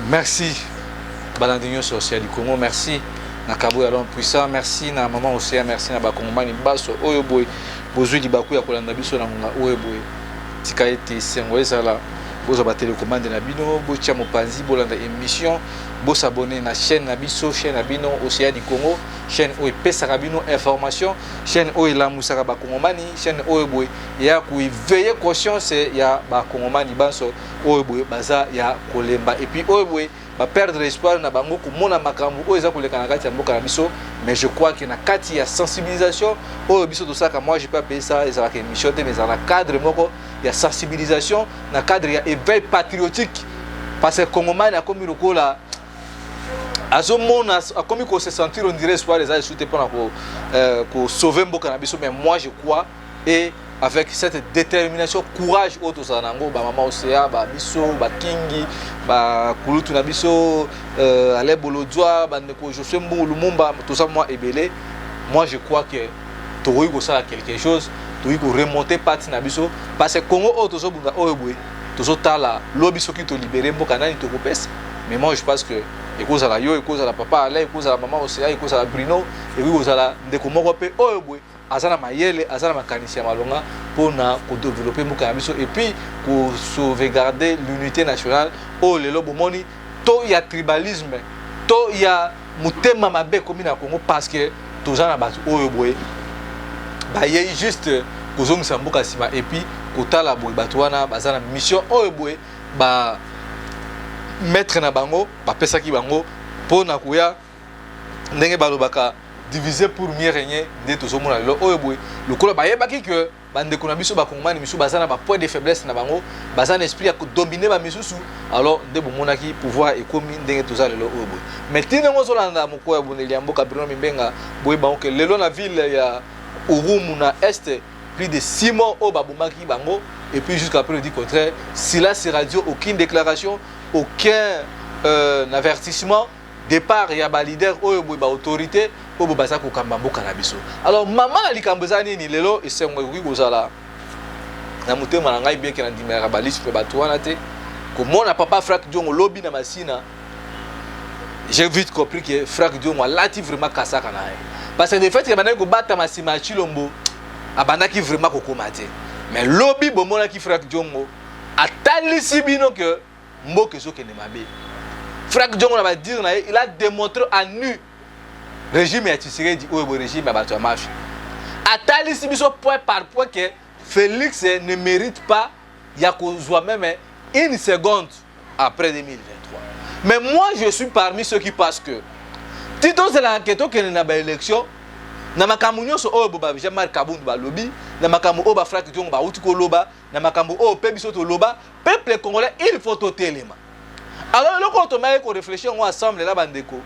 Merci balandi nyonso ya du Congo, merci na Kabo ya l'homme puissant, merci na maman Océan, merci na bakongomani baso oyo boye bozwi libaku ya kolanda biso na ngonga oyo boye. Tika ete esengo ezala, bozwa batelecommande na bino, botia mopanzi, bolanda émission, bosabone na chaîne na biso, chaîne na bino Océan du Congo, chaîne oyo epesaka bino information, chaîne oyo elamusaka bakongomani, chaîne oyo boye ya koéveiller conscience ya bakongomani banso oyo boye baza ya kolemba, et puis oyo boye baperdre espoir na bango komona makambo oyo eza koleka na kati ya mboka na biso. Mais je crois que na kati ya sensibilisation oyo biso tosalaka, moi je peux appeler ça, ezalaka émission te, mais ezala na cadre moko ya sensibilisation, na cadre ya éveil patriotique, parce que Congomani akomi lokola azomona, akomi kose sentir, on dirait espoir eza esu te mpona kosauver mboka na biso. Mais moi je crois, et avec cette détermination, courage oyo tozala na yango, bamama Océa, babiso bakingi, bakulutu na biso Ale Bolodwa, bandeko Josue Mbungu Lumumba, toza mwa ebele. Moi je crois que tokoki kosala quelque chose, tokoki koremonter pente na biso, parce que Congo oyo tozobunda oyo boye, tozotala lobi soki tolibérer mboka, nani tokopesa? Mais moi je pense que ekozala yo, ekozala papa Alain, ekozala mama Océa, ekozala Bruno, ekoki kozala ndeko moko mpe oyo boye aza na mayele, aza na makanisi ya malonga mpona kodévelopper mboka na biso et puis kosauvegarder l'unité nationale. Oyo lelo bomoni to ya tribalisme to ya motema mabe ekomi na Congo, parce que toza na bato oyo boye bayei juste kozongisa mboka nsima. Et puis kotala boye, bato wana baza na mission oyo boye ba maître na bango bapesaki bango mpona koya, ndenge balobaka, diviser pour mieux régner. Nde tozomona lelo oyo boye, lokola bayebaki ke bandeko na biso bakongomani misusu baza na bapoint de faiblesse na bango, baza na esprit ya kodominer bamisusu, alors nde bomonaki pouvoir ekomi ndenge toza lelo oyo boye. Mais ti ndenge ozolanda moko ya bondeli ya mboka Bruno Mimbenga, boyeba ke lelo na ville ya Irumu na Est, plus de 6 morts oyo babomaki bango. Et puis jusqu'à preuve du contraire, silence radio, aucune déclaration, aucun avertissement départ ya baleader oyo boye, baautorité oyo boye baza kokamba mboka na biso. Alors mama na likambo eza nini? Lelo esengo ekoki kozala na motema na ngai, bien que nandimelaka balisi mpe bato wana te, komona papa Frank Diongo lobi na Masina. J'ai vite compris que Frank Diongo alati vraiment kasaka na ye, parce que de fait que bandaki kobatama nsima ya Chilombo, abandaki vraiment kokóma te. Mais lobi bomonaki Frank Diongo atalisi bino ke mboka ezokende mabe. Frank Diongo na badires na ye, il a démontré à nu régime ya Tshisekedi oyo boye, régime ya bato ya mafia. Atalisi biso point par point que Félix ne mérite pas ya kozwa même une seconde après 2023. Mais moi je suis parmi ceux qui pensent que ti tozelaka ke tokende na baélection, na makambo nyonso oyo bo ba Jean-Marc Kabundu balobi, na makambo oyo baFrank Diongo bauti koloba, na makambo oyo mpe biso toloba, peuple congolais il faut totelema. Alors eloko oyo tomayaki koréfléchir yango ensemble na bandeko: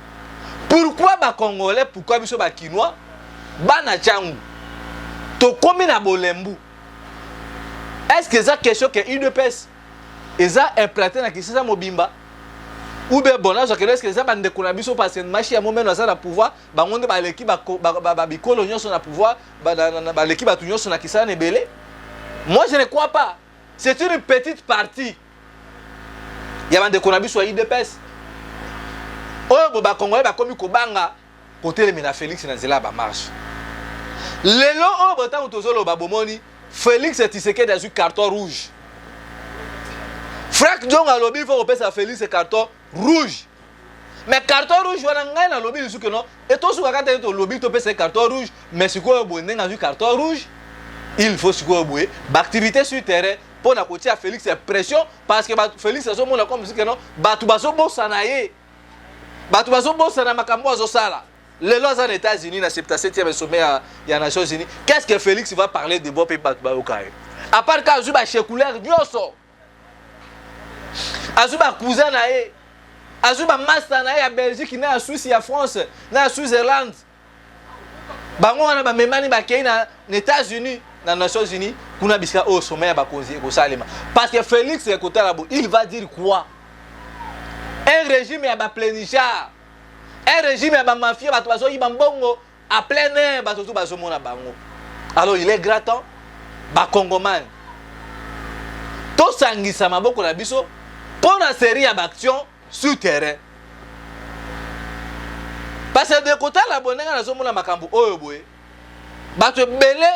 pourquoi bacongolais, pourquoi biso bakinois, bana Tshangu, tokomi na bolembu? Est ce que eza question ke UDPS eza implanté na Kinshasa mobimba, ou bien bon, nazwaka est ce que eza bandeko na biso, parce que mashi ya momeno aza na pouvoir, bango nde baleki bikolo nyonso na pouvoir, baleki bato nyonso na Kisasa na ebele? Moi je ne crois pas. C'est une petite partie ya bandeko na biso ya UDPS oyo bo bakongolais bakomi kobanga kotelemela Félix na nzela ya bamarche. Lelo oyo botango tozoloba, bomoni Félix Tshisekedi azwi carton rouge. Frank Diongo alobi faut kopesa Félix carton rouge. Mais carton rouge wana, ngai nalobi lisusu ke non, etosukaka te. Tolobi topesa ye carton rouge, mais sikoyo boye, ndenge azwi carton rouge, il faut sikoyo boye baactivité sur terrain mpo na kotia Félix ya pression, parce que Félix azomona comme si ke non, bato bazobosana ye, bato bazobosana makambo azosala. Lelo aza na États-Unis na 77e sommet ya Nations Unies. Qu'est-ce que Félix va parler de bon mpe bato bayoka ye, à part ka azwi bachecouleur nyonso, azwi bacousin na ye, azwi bamaster na ye ya Belgique, na ya Suisse, ya France, na ya Switzerland, bango wana bamemani, bakei na États-Unis, na Nations Unies kuna, bisika oyo sommet ya bakonzi ekosalema? Parce que Félix ekotala bo, il va dire quoi? Un régime ya baplénichard, un régime ya bamafia, bato bazoyiba mbongo à plein air, bato tu bazomona bango. Alors il est grand temps bakongomani tosangisa maboko na biso mpo na série ya baaction. sur terrain. Parce que de kotala boye, ndenge nazomona makambo oyo boye, bato ebele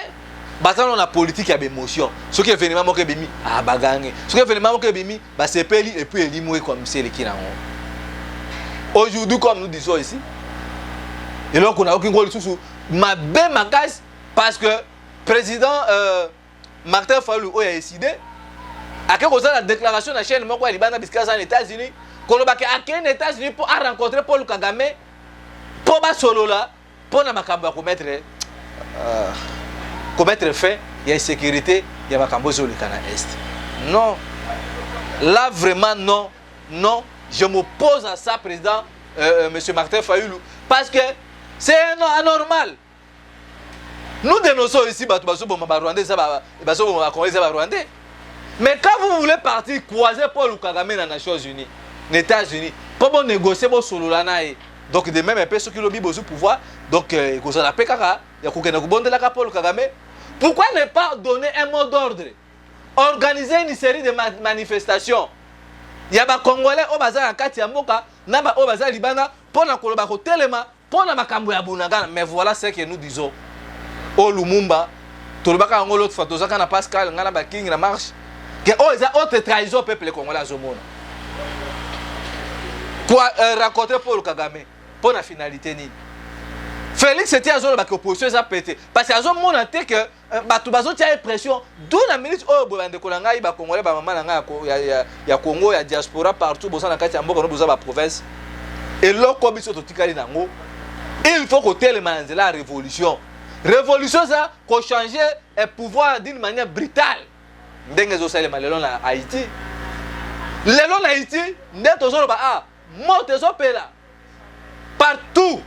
baza nano na politique ya baémotion. Soki événement moko ebimi, ah, bagange. Soki événement moko ebimi, basepeli, et puis elimo ekomisi eleki nango. Aujourd'hui, comme nous disons ici, eloko nayoki ngo lisusu mabe makasi, parce que président Martin Fayulu oyo ya ECiDé ake kozala déclaration na chaîne moko ya libanda, bisika aza na États-Unis, kolobaki akei na États-Unis mpo arencontre Paul Kagame mpo basolola mpo na makambo ya komettre fin ya insécurité, ya makambo ezoleka na Est. Non, là vraiment, non, non, je m'oppose à ça, président monsieur Martin Fayulu, parce que c'est anormal. Nous dénonçons ici bato bazoboma Barwandais, eza bazoboma Bacongolais, eza Barwandais. Mais quand vous voulez partir croiser Paul Kagame na Nations Unies, na États-Unis, mpo bonégocier, bosolola na ye, donc de même mpe soki lobi bozwi pouvoir, donc ekozala mpe kaka ya kokende kobondelaka Paul Kagame. Pourquoi ne pas donner un mot d'ordre, organiser une série de manifestations ya Bacongolais oyo baza na kati ya mboka na baoyo baza libanda, mpo na koloba kotelema mpo na makambo ya Bunagana? Mais voilà ce que nous disons. Oyo Lumumba tolobaka yango l'autre fois, tozaka na Pascal, ngai na bakingi na marche, ke oyo eza autre trahison. Peuple congolais azomona quoi? Rencontrer Paul Kagame mpo na finalité nini? Félix eti azolobaka opposition eza pete, parce que azomona te ke bato bazotia ye pression. Du na minute oyo boye, bandeko na ngai Bacongolais, bamama na ngai ya Congo, ya diaspora, partout boza na kati ya mboka no, boza baprovince, eloko biso totikali nango, il faut kotelema na nzela ya révolution. Révolution eza kochanger pouvoir d'une manière brutale, ndenge ezosalema lelo na Haïti. Lelo na Haïti nde tozoloba, ah, moto ezopela partout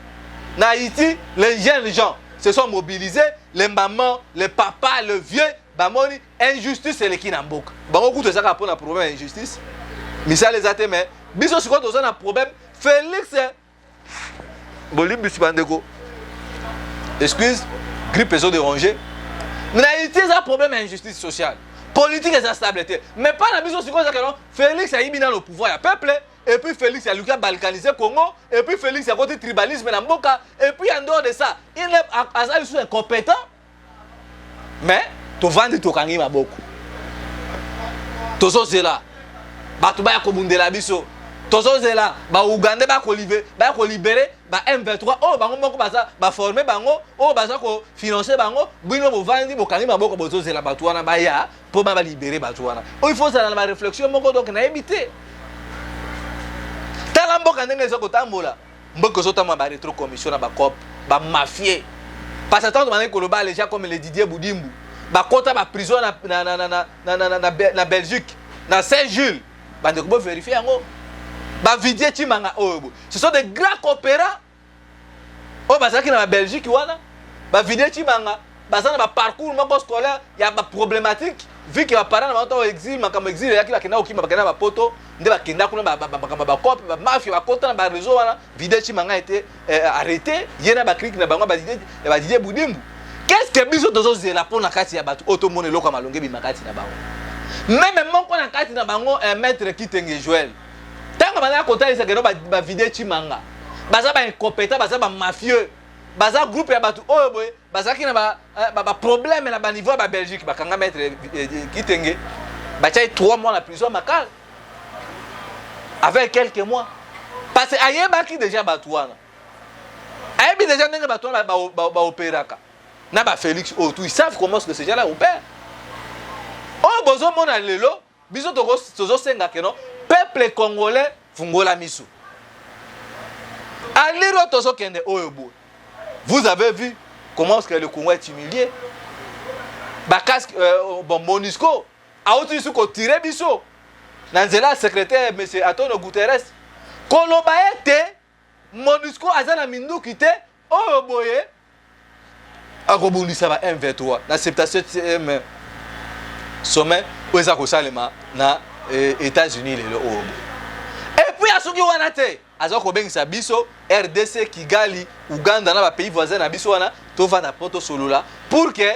na Haïti. Les jeunes gens se sont mobilisés, les mamans, les papas, les vieux, bamoni injustice eleki na mboka. Bango kutu ezaka mpona problème ya injustice, misala eza te. Mais biso sikoyo toza na problème. Félix, bolimbisi bandeko, excuse, grippe ezodéranger. Na Haïti eza problème ya injustice sociale, politique eza stable te. Mais pas na biso. Sikoyo ezaka non, Félix ayibi nano pouvoir ya peuple, et puis Félix aluki abalkaniser Congo, et puis Félix akoti tribalisme na mboka, et puis en dehors de ça, il aza lisusu incompétent. Mais tovandi, tokangi maboko, tozozela bato baya kobundela biso, tozozela Baugandais baya kolibérer ba M23 oyo bango moko baza baformer bango, oyo baza kofinancer bango. Bino bovandi, bokangi maboko, bozozela bato wana baya mpo ba balibérer bato wana. Oyo il faut ozala na baréflexion moko. Donc nayebi te, tala mboka ndenge eza kotambola. Mboka ezotambola barétro commission na bacope bamafie, parce que ntango bandaki koloba, les gens comme le Didier Budimbu bakota baprison na Belgique, na Saint Jules. Bandeko, bovérifier yango. Bavidiye Tshimanga oyo boye, ce sont des grands coopérants oyo bazalaki na Babelgique wana. Bavidiye Tshimanga baza na baparcours moko scolaire ya baproblématique, vu que baparent na bango ntango exil, makambo exil eyaki, bakenda kokima, bakenda na bapoto, nde bakenda kuna makambo bacope, bamafia, bakota na baréseau wana. Vidiye Tshimanga ete arrêté, ye na baclique na bango ya Badidier Budimbu. Qu'est ce que biso tozozela mpo na kati ya bato oyo tomona eloko ya malongo ebima kati na bango? Même moko na kati na bango, maître Kitenge Joel, ntango bazala kotalisa keno Bavidiye Tshimanga baza baincompétent, baza bamafieux, baza groupe ya bato oyo boye bazalaki na baproblème na baniveau ya Babelgique, bakanga maître Kitenge, batiai 3 mois na prison Makala avec quelques mois, parce que ayebaki déjà bato wana, ayebi déjà ndenge bato wana baopéraka na Bafélix oyo. Tout, ils savent comment ce que ces gens là opèrent. Oyo bozomona lelo, biso tozosenga keno peuple congolais fungola miso. Aliro tozokende oyo boye, vous avez vu comment est-ce que le Congo est humilié. Bacasque, bon, MONUSCO auti biso kotirer biso na nzela ya secrétaire monsieur Antonio Guterres, koloba ete MONUSCO aza na minduki te oyo boye akobundisa ba M23 na 77e sommet oyo eza kosalema na États-Unis lelo oyo boye. Et puis asoki wana te, aza kobengisa biso RDC, Kigali, Uganda na bapays voisin na biso wana, tovanda mpo tosolola pour que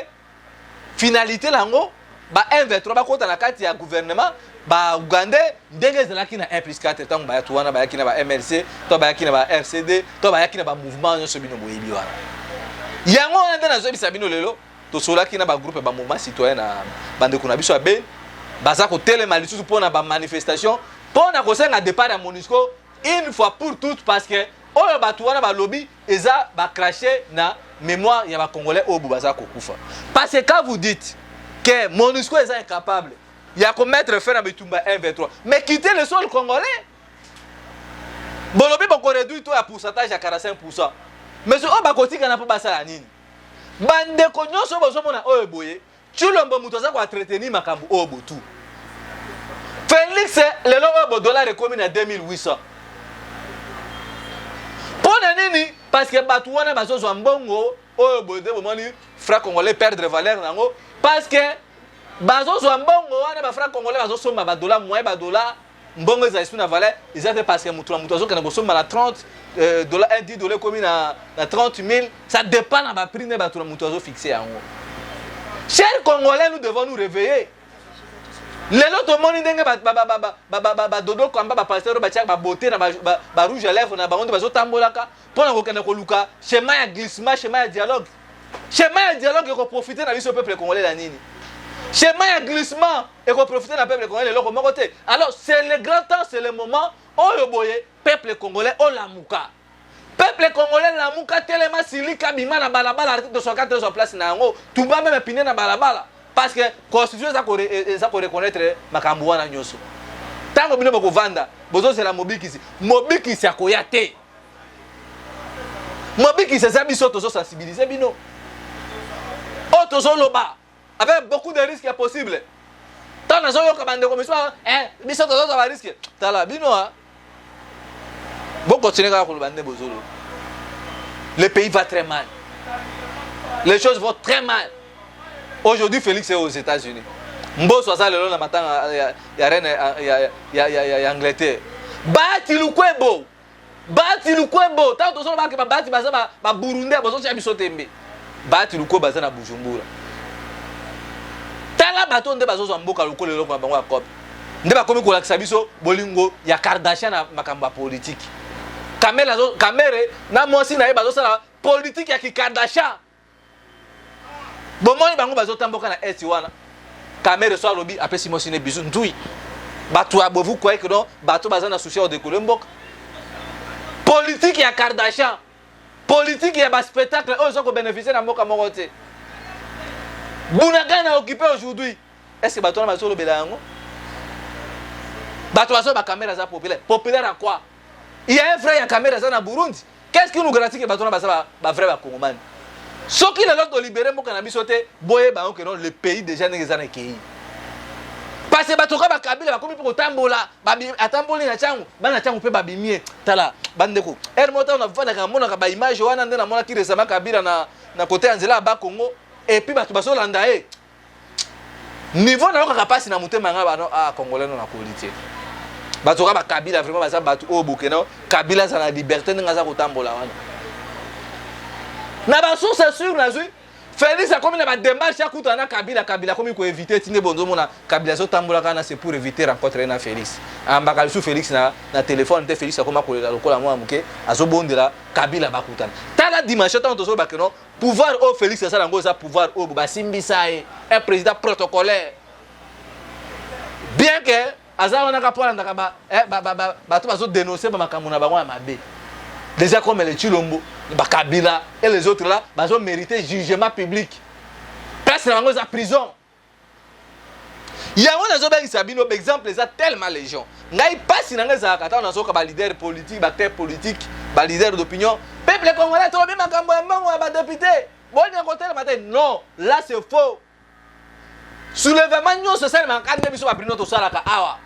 finalité nango ba M23 bakota na kati ya gouvernement. Baougandais, ndenge ezalaki na 1 plus 4, ntango bayaki wana, bayaki na ba MLC to bayaki na ba RCD to bayaki na bamouvement nyonso bino boyebi wana. Yango wana nde nazoyebisa bino lelo, tosolaki na bagroupe ya bamouvement citoyen na bandeko na biso ya Beni, baza kotelema lisusu mpo na bamanifestation, mpo na kosenga départ ya MONUSCO une fois pour toutes, parce que oyo bato wana balobi eza bacracher na mémoire ya bacongolais oyo bo baza kokufa. Parce que quand vous dites que MONUSCO eza incapable ya komettre fin na bitumba 1 23, mais quitter le sol congolais. Bolobi bokoréduire to ya pourcentage ya 45, mais oyo bakotikana mpo basala nini? Bandeko nyonso oyo bozomona oyo boye, Tshilombo moto aza koentretenir makambo oyo botu. Félix, lelo oyo bodollar ekomi na 2800, mpo na nini? Parce que bato wana bazozwa mbongo oyo boye te. Bomoni franc congolais perdre valeur nango parce que bazozwa mbongo wana, bafranc congolais bazosomba badollar, moyen badollar, mbongo ezala esu na valeur eza te, parce que moto na moto azokende kosomba na 30 dollar, 1 10 dollar ekomi na 30 000. Ça dépend na baprix nde bato na moto azofixe yango. Chers Congolais, nous devons nous réveiller. Lelo tomoni ndenge badodo kamba, bapasteur oyo batiaka babote na barouge à lèvre na bango, nde bazotambolaka mpo na kokende koluka schéma ya glissement, schéma ya dialogue. Schéma ya dialogue ekoprofite na biso peuple congolais na nini? Schéma ya glissement ekoprofite na peuple congolais eloko moko te. Alors c'est le grand temps, c'est le moment oyo boye peuple congolais olamuka. Peuple congolais, lamuka, telema, silika, bima na balabala. Article 64 ezwa place na yango, tumba même pneu na balabala, parce que constitution eza koreconnaître makambo wana nyonso. Ntango bino bokovanda, bozozela mobikisi, mobikisi akoya te. Mobikisi eza biso. Tozosensibilize bino oyo tozoloba avec beaucoup de risques possible. Ntango nazoyoka bandeko miso, biso tozozwa barisque. Tala bino, bokontinue kaka koloba nde bozoloba. Le pays va très mal, les choses vont très mal. Aujourd'hui, Félix est aux États-Unis, Mboso aza lelo na matanga ya reine ya Angleterre. Bahati Lukwebo, Bahati Lukwebo, ntango tozoloba ke babahati baza baburundais, bozotia biso tembe. Bahati Lukwebo aza na Bujumbura. Tala bato nde bazozwa mboka lokola eloko na bango ya cope, nde bakomi kolakisa biso bolingo ya Kardashian na makambo ya politike. Kamerhe na mwasi na ye bazosala politike ya kikardashian. Bomoni bango bazotamboka na est wana. Kamerhe so alobi, apesi mwasi ne bisu ndui. Bato ya bovu croyez que non, bato baza na souci ya kodekole mboka. Politike ya Kardashian, politike ya baspectacle oyo eza kobénéficie na mboka moko te. Bunagana occupé aujourd'hui, est ce que bato wana bazolobela yango? Bato bazo baKamerhe aza populaire. Populaire à quoi? Il y a un frère ya Kamerhe aza na Burundi. Qu'est ce qui nous garantit que bato wana baza bavrai bakongomani? Soki lelo tolibere mboka na biso te, boyeba yango ke non, le pays déjà ndenge eza na ekei, parce que bato ka bakabila bakomi mpe kotambola. Atamboli na ntango, bana ntango mpe babimie. Tala bandeko, ere moko ntango navandaka, namonaka baimage wana nde namonaki récemment Kabila na kote ya nzela ya Bakongo, et puis bato bazolanda ye. Niveau nayokaka mpasi na motema nga bano, ah, congolais no nakoli te. Bato ka bakabila vraiment baza bato oyo bokena Kabila aza na liberté ndenge aza kotambola wana. Na basource sûre nazwi, Félix akomi na badémarche akutana na Kabila. Kabila akomi koevite ti nde bozomona Kabila azotambola kaka na, c'est pour éviter rencontre ye na Félix. Ambaka lisusu Félix na telefone te. Félix akoma kolela lokola mwana moke, azobondela Kabila bakutana. Tala dimension ntango tozoloba ke non, pouvoir oyo Félix asala yango eza pouvoir oyo basimbisa ye, un président protocolaire, bien que aza wana kaka mpo alandaka bato bazodénonce bamakambo na bango ya mabe déjà, comme le Tshilombo, bakabila et les autres là, bazomérite jugement public. Place na bango eza prison. Yango nazobengisa bino, baexemple eza tellement légion. Ngai mpasi na ngai ezalaka ntango nazoyoka baleader politique, baacteur politique, baleader d'opinion: peuple congolais, tolobi makambo ya mbongo ya badéputé, bolinga kotelema te. Non, là c'est faux. Soulèvement nyonso esalemaka nde biso babrino tosalaka awa,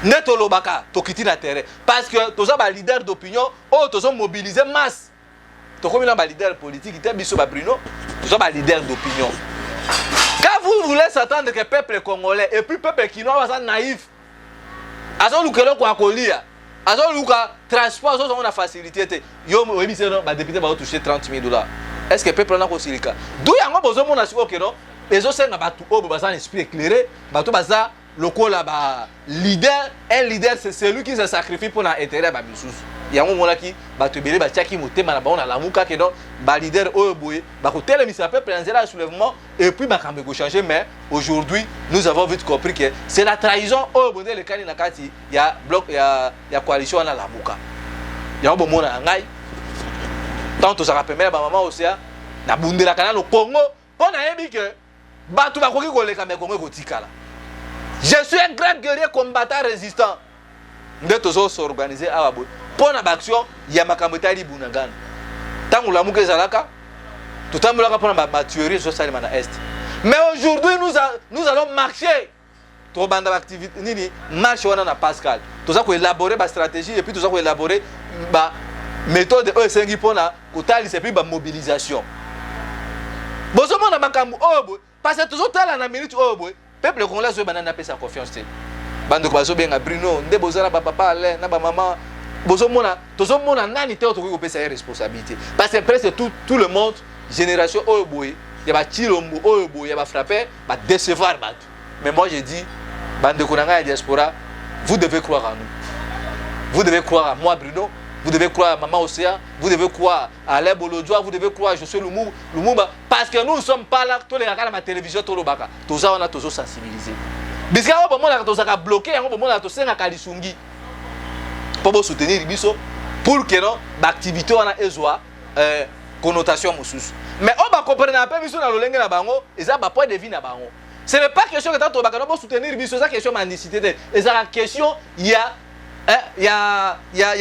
nde tolobaka, tokiti na terrain, parce que toza baleader d'opinion oyo tozomobilize masse. Tokomi na baleader politique te. Biso babrino toza baleader d'opinion. Quand vous voulez s'attendre que peuple congolais, et puis peuple kinois baza naïf, azoluka eloko ya kolia, azoluka transport, azozango na facilité te, yo oyebi se no badéputé bazotouche 30 000 dollars, est ce que peuple wana kosilika? Du yango bozomona sikoyo ke non. Ezosenga bato oyo baza na esprit éclairé, bato baza lokola ba leader. Un leader, c'est celui qui se sacrifie pour na intérêt ya bamisusu. Yango omonaki bato ebele batiaki motema na bango na Lamuka ke donc baleader oyo boye bakotelemisa peuple na nzela ya soulèvement et puis makambo ekochange. Mais aujourd'hui, nous avons vite compris que c'est la trahison oyo bonde elekani na kati ya bloc ya coalition wana Lamuka. Yango bomona na ngai, ntango tozalaka pembeni ya bamama Océan, nabundelaka nano Congo, mpo nayebi ke bato bakoki koleka, me Congo ekotikala. Je suis un grand guerrier, combattant, résistant. Nde tozos'organiser awa boye mpo na baaction ya makambo etali Bunagana. Ntango Lamuka ezalaka, totambolaka mpona batuerie ezosalema na Est. Mais aujourd'hui, nous allons marcher. Tobanda baactivité nini, marche wana na Pascal. Toza koélaborer bastratégie et puis toza koélaborer baméthode oyo esengi mpona kotalisa et puis bamobilisation. Bozomona makambo oyo boye, parce que tozotala na minute oyo boye, peuple congolais azoyeba nani apesa confiance te. Bandeko bazobenga Bruno nde boza na bapapa Alain na bamama, bozomona, tozomona nani te oyo tokoki kopesa ye responsabilité, parce que presque tout le monde, génération oyo boye ya bachilombo, oyo boye ya bafrapper, badécevoir bato. Mais moi, je dis, bandeko na ngai ya diaspora, vous devez croire en nous, vous devez croire à moi Bruno, vous devez croire à Maman Océan, vous devez croire à Alain Bolodjoa, vous devez croire à Josué Lumumba, parce que nous ne sommes pas là, tolekaka na télévision, tolobaka, toza wana, tozosensibiliser. Bisika oyo bomonaka tozalaka bloqué, yango bomonaka tosengaka lisungi mpo bosoutenir biso pour que non baactivité wana ezwa connotation mosusu. Mais oyo bakomprenaka mpe biso na lolenge na bango, eza bapoint de vue na bango. Ce n'est pas question que tango tolobaka no bosoutenir biso, eza question mendicité te, ezalaka question ya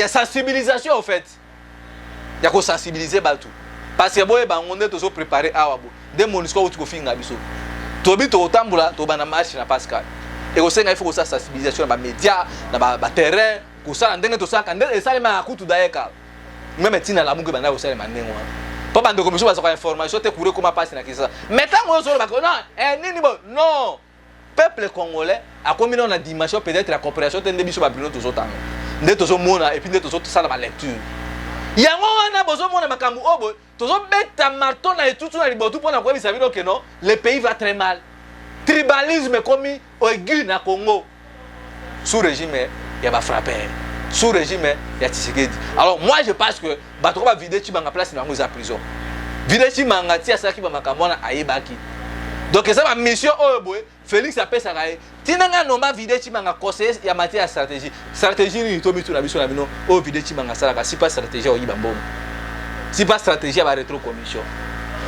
sensibilisation, en fait, ya kosensibiliser bato, parce que boyeba yango nde tozopréparer awa bo nde MONUSCO auti kofinga biso. Tobi tokotambola, tobanda marche na Pascal. Ekosenga ifo kosala sensibilisation na bamédia, na baterrain, kosala ndenge tosalaka, nde esalemaka kutu dayeka même ntina Lamuka ebanda kosalema ndenge wana, mpo bandeko mosusu bazwaka information te. Courant ekoma mpasi na Kinshasa, mais ntango oyo ozolobaka non, nini bo non, peuple congolais akomi nano na dimension peut-être ya compréhension te. Nde biso babino tozotanga, nde tozomona et puis nde tozosala balecture. Yango wana bozomona makambo oyo boye, tozobeta marteau na etutu na libotu mpona koyebisa bino ke non, le pays va très mal. Tribalisme ekomi aigu na Congo sous régime ya bafrapper, sous régime ya Tshisekedi. Alors moi, je pense que bato ko bavider Tshibanga, place na bango eza prison. Vidiye Tshimanga ti asalaki bamakambo wana, ayebaki. Donc eza bamission oyo boye Félix apesaka ye. Ntina ngai nomba Vidiye Tshimanga conseiller ya matière ya stratégie. Stratégie nini? To mituna biso na bino, oyo Vidiye Tshimanga asalaka, si pas stratégie ya koyiba mbongo, si pas stratégie ya barétro commission?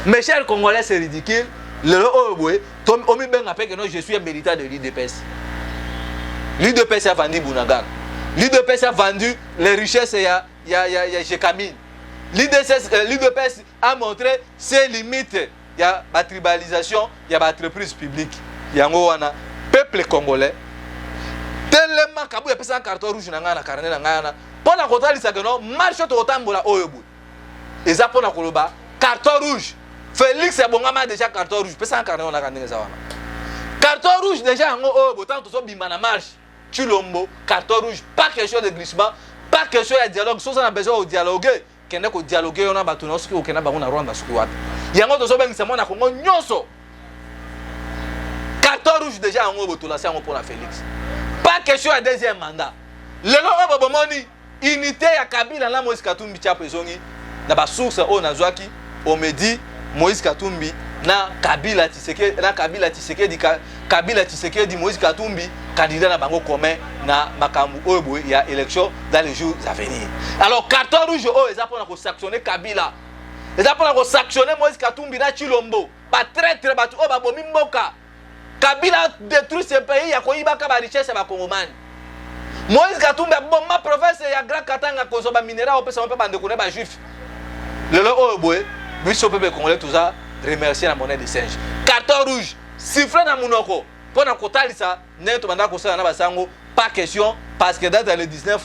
Mes chers Congolais, c'est ridicule. Lelo oyo boye omibenga mpe ke non, je suis un militant de l'UDPS. L'UDPS a vendu Bunagana, l'UDPS a vendu les richesses ya Gécamines, l'UDPS a montré ses limites ya batribalisation ya baentreprise publique. Yango wana, peuple congolais, telema. Kabuya apesaka carton rouge na ngai na carnet na ngai wana mpo na kotalisa ke non, marche oyo tokotambola oyo boye eza mpo na koloba carton rouge. Félix abongama déjà carton rouge. Pesaka carnet wana kaka ndenge eza wana, carton rouge déjà. Yango oyo botango tozobima na marche, Tshilombo, carton rouge. Pas question de glissement, pas question ya dialogue. Soza na besoin kodialogue, kende kodialogue yo na bato na yo. Soki okenda bango na Rwanda, soki wapi, yango tozobengisa mwana Kongo nyonso. Carton rouge déjà, yango botolasi yango mpona Félix. Pas question ya deuxième mandat. Lelo oyo bomoni unité ya Kabila na Moïse Katumbi Chapwe ezongi. Na basource oyo nazwaki, omedi Moïse Katumbi na Kabila Tshisekedi, na Kabila Tshisekedi, Kabila Tshisekedi, Moïse Katumbi, candidat na bango commun na makambo oyo boye ya élection dans les jours à venir. Alors carton rouge oyo eza mpona kosanctionner Kabila, eza mpona kosanctionner Moïse Katumbi na Tshilombo, batraître, bato oyo babomi mboka. Kabila détruit ce pays ya koyibaka barichesse ya bakongomani. Moïse Katumbi aboma province ya Grand Katanga, kozwa baminerai, opesa mpe bandeko na bajuif. Lelo oyo boye, biso mpe bacongolais toza remercier na monnaie de singe. Carton rouge, sifflet na monoko mpo na kotalisa ndenge tobandaka kosala na basango. Pas question, parce que date ya le 19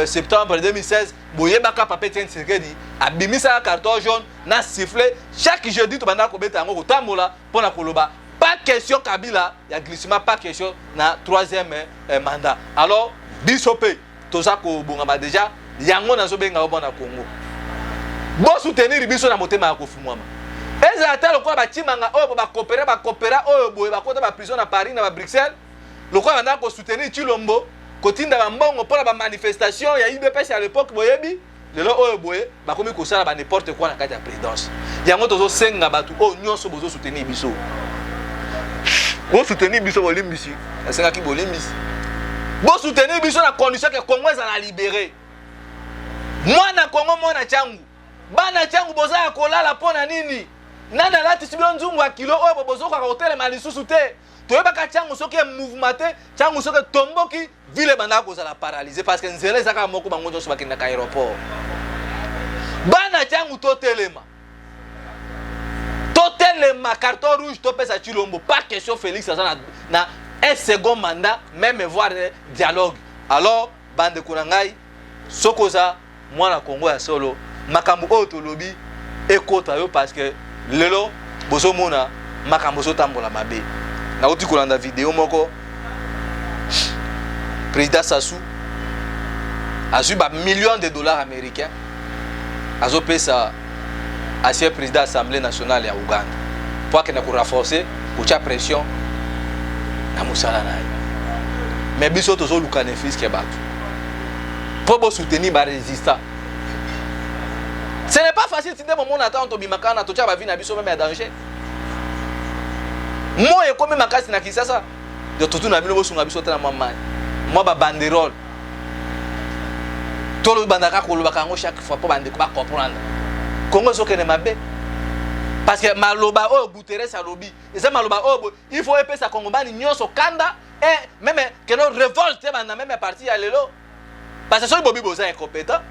septembre 2016, boyebaka papa Etienne Tshisekedi abimisaka carton jaune na sifflet. Chaque jeudi tobandaka kobeta yango, kotambola mpo na koloba pas question Kabila ya glissement, pas question na troisième mandat. Alors biso mpe toza kobongama déjà. Yango nazobenga yo, mwana Congo, bosoutenir biso na motema ya kofumwama. Ezala ata lokola bacimanga oyo bakopera bakopera oyo boye bakota baprison na Paris, na baBruxelles, lokola bandaka kosoutenir Tshilombo, kotinda bambongo mpona bamanifestation ya UDPS à l'époque. Boyebi lelo oyo boye bakomi kosala ba n'importe quoi na kati ya présidence. Yango tozosenga bato oyo nyonso bozosoutenir biso, bosoutenir biso. Bolimbisi, nasengaki bolimbisi. Bosoutenir biso na condition ke Congo ezala libéré. Mwana Congo, mwana Tshangu, bana Tshangu, boza ya kolala mpo na nini? Nani alatisi bino nzungu ya kilo oyo bozokaka kotelema lisusu te? Toyebaka Tshangu soki mouvement te, Tshangu soki etomboki, ville ebandaka kozala paralysé, parce que nzela eza kaka moko, bango nyonso bakendaka aéroport. Bana Tshangu, totelema, totelema. Carton rouge topesa Tshilombo. Pas question Félix aza na un second mandat, même voire dialogue. Alors bandeko na ngai, soki oza mwana Kongo ya solo, makambo oyo tolobi ekota yo, parce que lelo bozomona makambo ezotambola mabe. Nauti kolanda video moko, président Sassou azwi bamillion de dollars américains, azopesa ancien président Assemblée nationale ya Uganda mpo akende korenforcer, kotia pression na mosala na ye. Mais biso tozoluka ne fût-ce que bato mpo bosoutenir barésistant. Ce n'est pas facile. Ti nde momona ata tobimaka na totia bavie na biso même ya danger. Moi ekomi makasi na Kinshasa. Donc totuna bino, bosunga biso te na mwa mai, mwa babanderole. Tolobandaka kolobaka yango chaque fois mpo bandeko bacomprendre. Kongo ezokende mabe, parce que maloba oyo Guterres alobi eza maloba oyo il faut epesa Kongomani nyonso kanda e même keno révolte banda même parti ya lelo, parce que soki bobi boza incompétent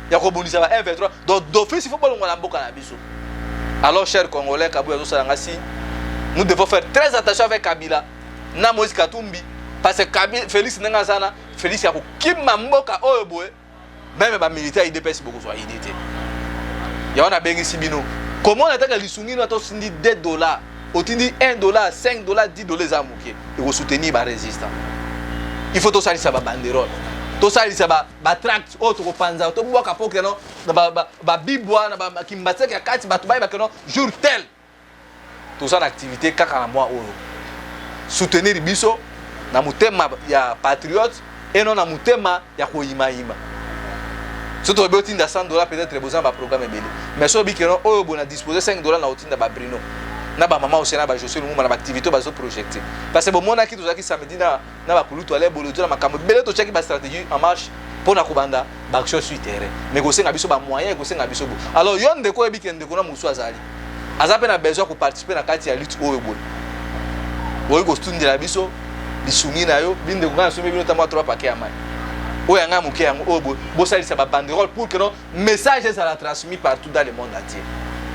ya kobundisa ba 1 23, donc d'office il faut bolongwa na mboka na biso. Alors, cher Congolais, Kabuya azosalanga si nous devons faire très attention avec Kabila na Moïse Katumbi, parce que Kabila, Félix ndenge aza na Félix ya kokima mboka oyo boye, même bamilitaire UDPS bokozwa idée te. Yango nabengisi bino komona ataka lisungi no, ata osindi 2 dollar, otindi 1 dollar, 5 dollar, 10 dollar, eza moke, ekosoutenir barésistant. Il faut tosalisa babanderole, tosalisa batract oyo tokopanza, tobwaka mpo keno na babibwa na bakimbaseke ya kati, bato bayeba keno jour tel toza na activité kaka na mwa oyo. Soutenir biso na motema ya patriote eno na motema ya koyimayima. So toyebi otinda 100 dollar, peut-être boza na baprogramme ebele, mais so oyebi keno oyo boye na dispose 5 dollar na otinda babrino na bamama osia na bajosue Lumumba na baactivité oyo bazoprojecte, parce que bomonaki tozalaki samedi na bakulutu ale boloto na makambo ebele, totiaki bastratégie en marche mpo na kobanda baaction sur terrain, mais kosenga biso bamoyen, ekosenga biso bo. Alors yo ndeko, oyebi ke ndeko na mosu azali, aza mpe na besoin koparticiper na kati ya lutte oyo boye, oyi kotundela biso lisungi na yo. Bindeko, ngai nasombi bino ntango 3 paquet ya mai oyo yanga moke, yango oyo boye bosalisa babanderole pour que non message ezala transmis partout dans le monde entier.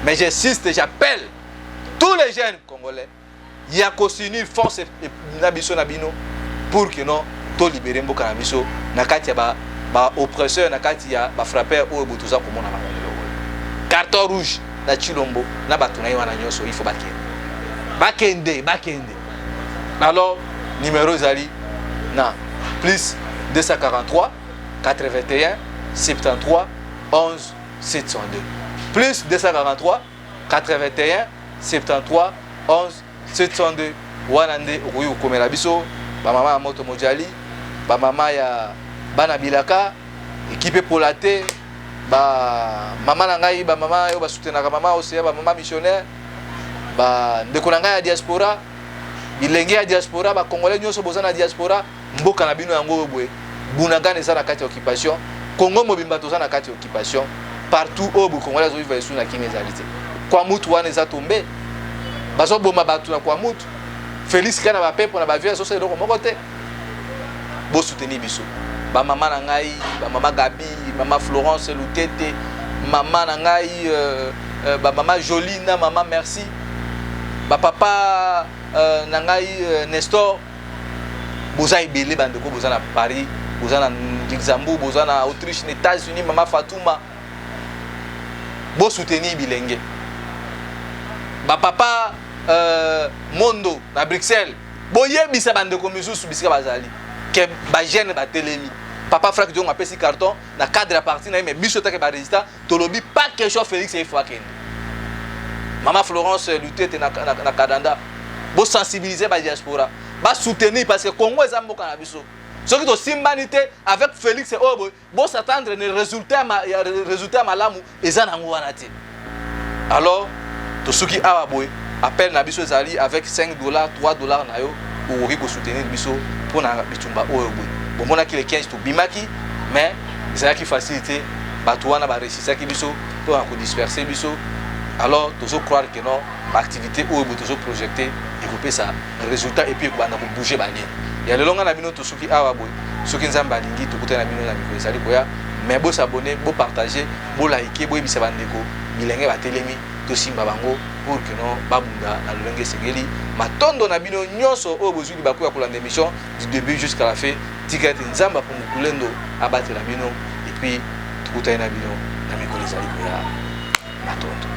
Mais j'insiste, j'appelle tous les jeunes Congolais ya kosunir force na biso na bino pour que non tolibere mboka na biso na kati ya baoppresseur, na kati ya bafrappeur oyo boye toza komona bango lelo oyo. Carton rouge na Tshilombo na bato na ye wana nyonso, il faut bakende, bakende, bakende. Alors numéro ezali na plus 243 81 73 11 702, plus 243 81 73 11 702. Wana nde okoki kokomela biso, bamama ya moto mojali, bamama ya bana bilaka, ekipe epola te, bamama na ngai, bamama oyo basoutenaka mama Oseya, bamama missionnaire, bandeko na ngai ya diaspora, bilenge ya diaspora, bacongolais nyonso boza na diaspora. Mboka na bino yango oyo boye, Bunagana eza na kati ya occupation, Congo mobimba toza na kati ya occupation. Partout oyo bocongolais azovivre esu na kimia ezali te. Kwa mutu wana eza tombe, bazoboma bato na kwa mutu. Félix kaka na bapepo na bavie, azosala eloko moko te. Bosoutenir biso, bamama na ngai, bamama Gabi, mama Florence Lutete, mama na ngai, bamama Jolie na mama Merci, bapapa na ngai, Nestor. Boza ebele bandeko, boza na Paris, boza na Luxembourg, boza na Autriche, na États-Unis, mama Fatuma. Bosoutenir bilenge, bapapa Mondo na Bruxelles. Boyebisa bandeko misusu bisika bazali ke bajeune batelemi. Papa Frank Diongo apesi carton na cadre ya parti na ye, mais biso take barésistant tolobi pas question. Félix, il faut akende. Mama Florence Lutete na Kadanda, bosensibiliser badiaspora, basoutenir, parce que Congo eza mboka na biso. Soki tosimbani te avec Félix oyo boye, bos'attendre ne résultat ya résultat malamu eza nango wana te. Alors tosuki awa boye. Appel na biso ezali avec 5 $, 3 $ na yo, okoki kosoutenir biso mpona bitumba oyo boye. Bomonaki le 15 tobimaki, mais ezalaki facile te. Bato wana baresisaki biso mpona kodisperser biso. Alors tozocroire que non, baactivité oyo boye tozoprojeter ekopesa résultat et puis ekobanda kobouger balignes ya lelo. Ngai na bino tosuki awa boye. Soki Nzambe alingi, tokutani na bino na mikolo ezali koya. Mais bos'abonner, bopartager, bolike, boyebisa bandeko. Bilenge batelemi, tosimba bango pour que non babunda na lolenge esengeli. Matondo na bino nyonso oyo bozwi libaku ya kolanda émission du début jusqu'à la fin. Tika ete Nzambe apungukulendo abatela bino et puis tokutani na bino na mikolo ezali koya. Matondo.